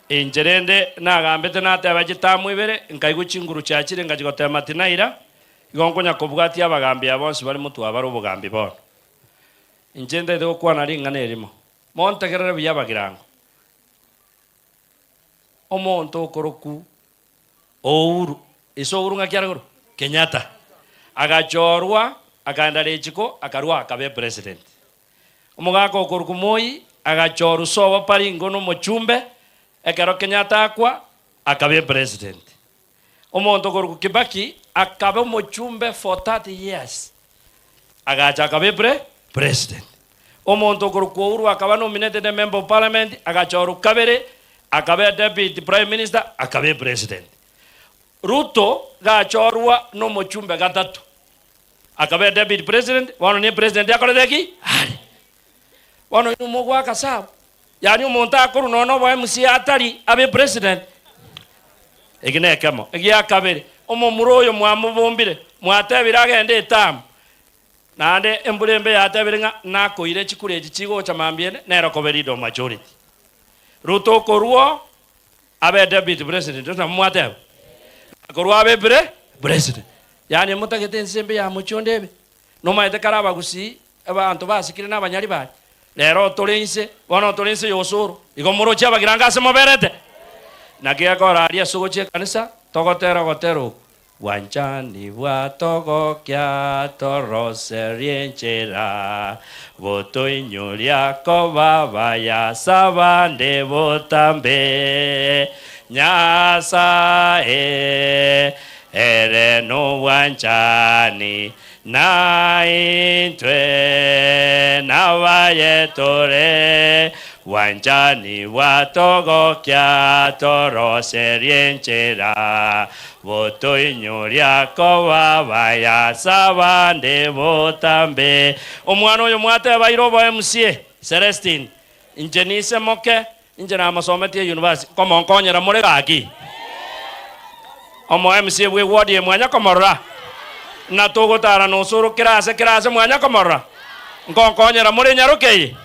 Inche rende nagambete nateba chitamu ibere, nkaigwa chinguru chiachire ngachia gotema tinaira, igo nkonya kobwatia abagambi aba bonsi bare motwe abare obogambi bono. Inche ntaete gokwana ring'ana erimo, montegerere buya abagirango. Omonto okorokwa Uhuru, ise Uhuru ng'aki are korokwa? Kenyatta. Agachorwa, akaenda rechiko, akarua akaba epresident. Omogaka okorokwa Moi agachorwa sobo Baringo na omochumbe, ekero Kenyatta akwa, akaba epresident. Omonto okorokwa Kibaki akaba omochumbe for 30 years, agacha akaba epre president. Omonto okorokwa Uhuru akaba nominated a member of parliament, agachorwa kabere, akaba deputy prime minister, akaba epresident. Ruto gachorwa na omochumbe gatato, akaba deputy president, bono ne president akorete ki? Are. Bono inwe mogoaka sabu, yaani omonto akorwa nonya na obo MCA atari abe president. Eki nekemo. Egia kabere, omomura oyo mwamobombire, mwatebire agende etamu, naende embura embe yatebire ng'a nakoire chikura echi chigocha mambia ende, nere okoba leader of majority. Ruto okorwa oo, abe deputy president, gose nabo mwateba? Akorwa abe pre president. Yaani motagete ense embe ya mochie onde ebe? Nomaete kare abagusii, abanto basikire na abanyari baria, rero tore inse, bono tore inse ya osoro, igo moroche abagirango ase moberete? Naki gekora aria ase ogochia ekanisa, togotera ogotera okwo, Bwanchani bwatogokia toroserie enchera, botoinyoria koba abaya ase abande botambe. Nyasae ere nobwanchani, Na intwe nabaye tore, bwanchani bwatogokia toroserie enchera, botoinyoria koba abaya ase abande botambe. Omwana oyo mwatebaire oboe MCA, Celestine, inche nise moke, inche namosometie university, nkomonkonyera more gaki? Omo MCA bwe ward eye mwanya komorora? Na togotara nosoro kera ase kera ase mwanya komorora? Nkonkonyera more nyaroke eye?